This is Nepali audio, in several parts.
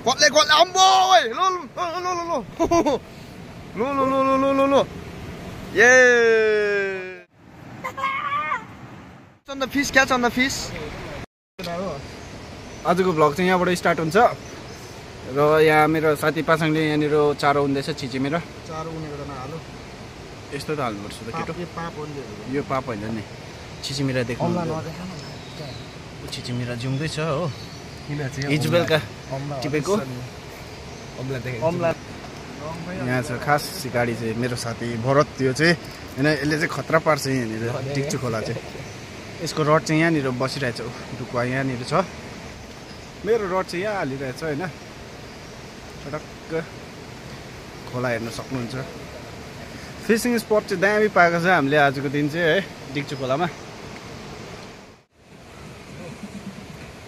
Quạt lên ông ơi. Lô. Yeah. On the fish, catch on the fish. आजको भ्लग चाहिँ यहाँबाट स्टार्ट हुन्छ र यहाँ मेरो साथी पासाङले यहाँनिर चारो उन्दैछ छिचिमेर चारो उनेको त नहालो यस्तो त हाल्नुपर्छ त केटो पाप हो यो पाप होइन नि छिचिमेरा देख्नु छिचिमेरा जिउँदैछ हो हिजो बेलुका टिपेको अम्ला यहाँ छ खास गाडी चाहिँ मेरो साथी भरत त्यो चाहिँ होइन यसले चाहिँ खतरा पार्छ यहाँनिर टिक्चु खोला चाहिँ यसको रड चाहिँ यहाँनिर बसिरहेछ डुकुवा यहाँनिर छ मेरो रड चाहिँ यहाँ हालिरहेछ होइन चटक्क खोला हेर्न सक्नुहुन्छ फिसिङ स्पट चाहिँ दामी पाएको छ हामीले आजको दिन चाहिँ है डिक्चु खोलामा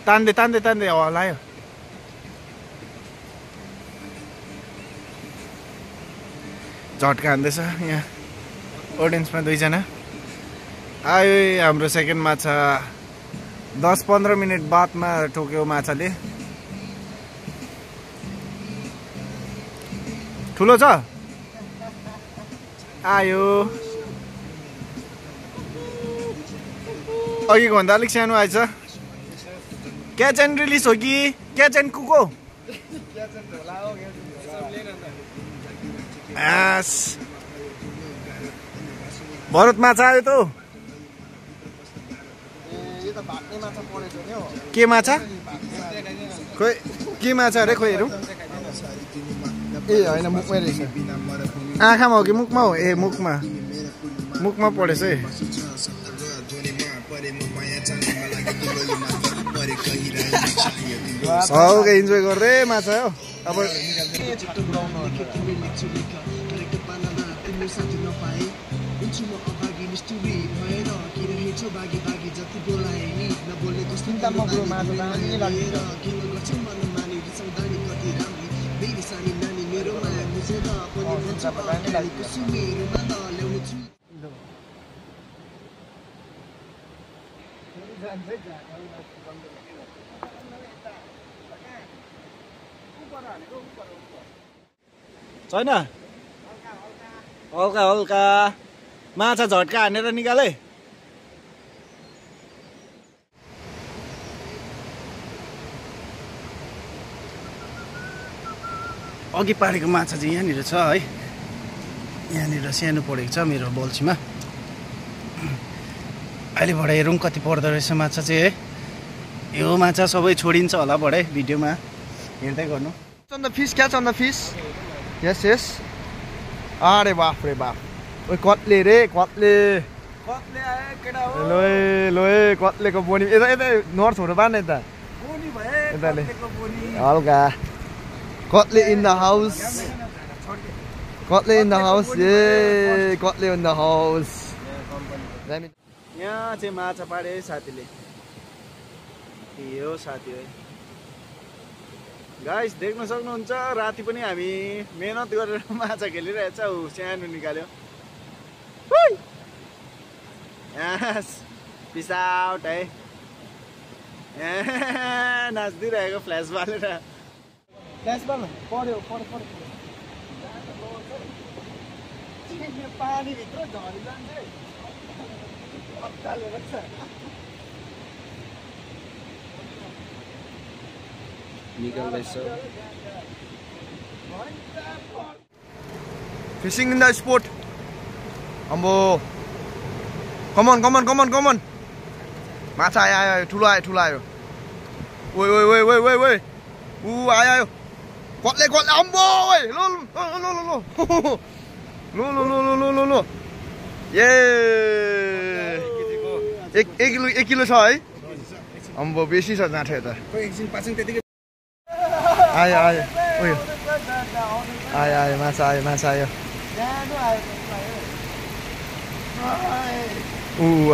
तान्दै हलायो झट्का हान्दैछ यहाँ ऑडियन्समा दुईजना आयो हाम्रो सेकेन्ड माछा 10-15 मिनट बादमा ठोक्यो माछाले ठुलो छ आयो अघिको भन्दा अलिक सानो आएछ क्याच एन्ड रिलिज हो कि क्याच एन्ड कुक हो भरत माछा आयो त के माछा खोइ के माछा अरे खोइ हेरौँ ए होइन मुखमै रहेछ आँखामा हो कि मुखमा हो ए मुखमा पढेछ है सबैले इन्जोय गर्दै माछा हो अब छैन हल्का माछा झट्का हानेर निकाले अघि पारेको माछा चाहिँ यहाँनिर छ है यहाँनिर सानो परेको छ मेरो बल्छीमा अहिले भरे हेरौँ कति पर्दो रहेछ माछा चाहिँ है यो माछा सबै छोडिन्छ होला भरे भिडियोमा हेर्दै गर्नु on the fish, catch on the fish. Yes. अरे बाप रे बाप ओइ कत्ले रे कत्ले आयो केटा हो लोए कत्लेको बोनी यता नर्थ हुनु पार्ने यता बोनी भए कत्लेको बोनी हल्का कत्ले इन द हाउस कत्ले इन द हाउस ए कत्ले इन द हाउस यहाँ चाहिँ माछा पाडे साथीले यो साथी हो गाइस देख्न सक्नुहुन्छ राति पनि हामी मेहनत गरेर माछा खेलिरहेछ ऊ सानो निकाल्यो पिस आउट है नाच्दिरहेको फ्ल्यास बालेर पर्यो पानीभित्र झरिजान्छ Fishing in the sport. Ambo. Come on. Macha ayo, ठुलो आयो. Oi. आयो. Quatle ambo. Lo. Yeah. 1 kilo छ है? अम्बो बेसी छ जाँठे त. खोइ एकछिन पाछिन त्यतिकै आयो ओयो आयो माछा आयो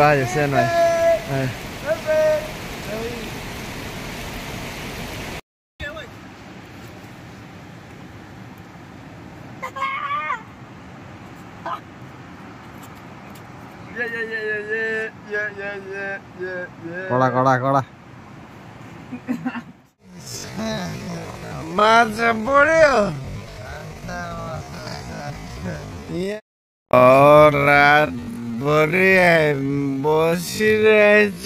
आयो सानो आयो कडा माछा बढ्यो रातभरि बसिरहेछ